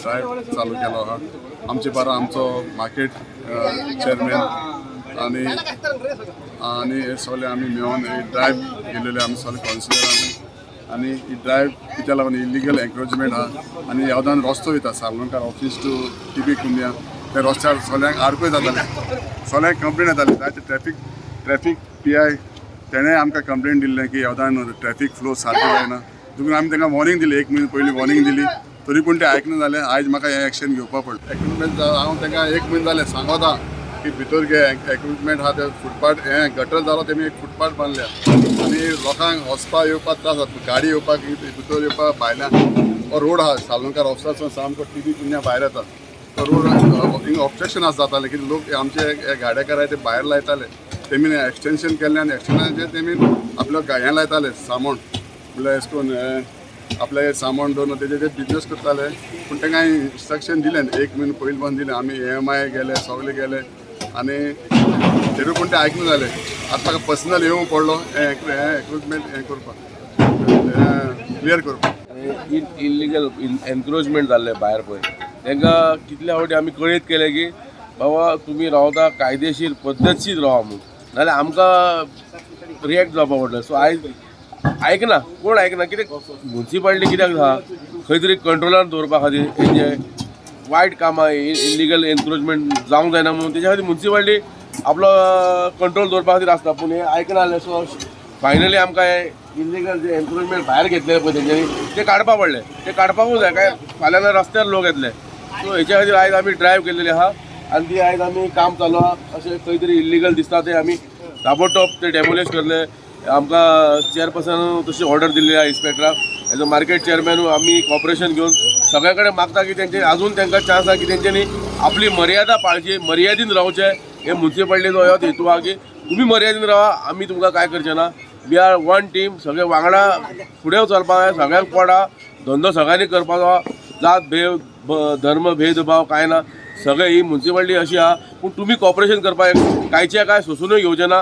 Drive चालू केलो आहा. आमचे बारा आमचो मार्केट चेअरमॅन आनी आनी हे सगळे आमी मेळोन ही ड्रायव्ह केलेले. आमी सगळे कावन्सिलर आमी. आनी ही ड्रायव्ह कित्याक लागून? इलिगल एन्क्रोचमेंट आहा आनी ह्या रस्तो वयता सालवणकार ऑफीस टू टीबी कुन्या. त्या रस्त्यार सगळ्यांक आडखळ जाताले, सगळ्यांक कंप्लेन येताले. जायते ट्रॅफीक ट्रॅफीक पीआय तेणें आमकां कंप्लेन दिल्लें की ह्या ट्रॅफीक फ्लो सारकें जायना देखून आमी तांकां वॉर्निंग दिली. एक म्हयनो पयलीं वॉर्निंग दिली, तरी पूण ते आयकना जालें. आयज म्हाका हें एक्शन घेवपा पडलें. एक्विपमेंट हांव तांकां एक म्हयनो जालें सांगता की भितर घे. एक्विपमेंट आहा ते फुटपाथ हें गटर जालो, तेमी एक फुटपाथ बांदल्या आनी लोकांक वचपा येवपाक त्रास जाता. गाडी येवपाक, भितर येवपाक भायल्यान हो रोड आहा. सालवणकार ऑफिसासून सामको टीबी कुन्या भायर येता तो रोड. हिंगा ऑब्स्ट्रक्शन आसा जातालें की लोक आमचे हे गाडेकार आहाय ते भायर लायताले. तेमी एक्सटेंशन केल्लें आनी एक्सटेंशनाचेर तेमी आपलो हें लायताले सामान, म्हणल्यार एशें करून हें आपलें सामान दवरून तेजेर बिजनस करताले. पूण तांकां इन्स्ट्रक्शन दिलें, एक म्हयनो पयलीं बंद दिलें. आमी एएमआय गेले, सगळे गेले आनी तरी पूण ते आयकना जाले. आतां म्हाका पर्सनल येवंक पडलो हें हें एक्विपमेंट हें करपाक, क्लियर करपाक. इलिगल एनक्रोचमेंट जाल्लें भायर पळय, तांकां कितल्या फावटी आमी कळीत केलें की बाबा, तुमी रावता कायदेशीर पद्दतशीर रावा म्हूण, नाल्यार आमकां रिएक्ट जावपा पडलें. सो आयज आयकना कोण, आयकना. कित्याक मुन्सिपालिटी कित्याक आहा? खंय तरी कंट्रोलान दवरपा खातीर. हेजे वायट कामां, इलिगल एनक्रोचमेंट जावंक जायना म्हणून तेच्या खातीर मुन्सिपालिटी आपलो कंट्रोल दवरपा खातीर आसता. पूण हें आयकना जालें. सो फायनली आमकां हे इलिगल जे एनक्रोचमेंट भायर घेतलेले पळय तेंच्यांनी, ते काडपा पडले. ते काडपाकूच जाय, काय फाल्यां ना रस्त्यार लोक येतले. सो हेच्या खातीर आयज आमी ड्रायव्ह केलेली आहा आनी ती आयज आमी काम चालू आहा. अशें खंय तरी इल्लिगल दिसता ते आमी ताबडतोब ते डेमोलिश करले. आमकां चेअरपर्सन तशी ऑर्डर दिल्ली आहा इन्स्पेक्टराक. एज अ मार्केट चेअरमॅन आमी कॉपरेशन घेवन सगळ्या कडेन मागता की तेंचे अजून तांकां चान्स आहा की तेंच्यांनी आपली मर्यादा पाळची, मर्यादीन रावचें. हे मुन्सिपालिटीचो होच हेतू आहा की तुमी मर्यादीन रावा, आमी तुमकां कांय करचे ना. We are one team. सगळे वांगडा फुडें चलपाक जाय. सगळ्यांक पोडा धंदो सगळ्यांनी करपाचो. जात भेद, धर्म भेदभाव कांय ना. सगळे ही मुन्सिपालिटी अशी आहा, पूण तुमी कॉपरेशन करपाक. कांयचे काय सोंसूनय घेवचें ना.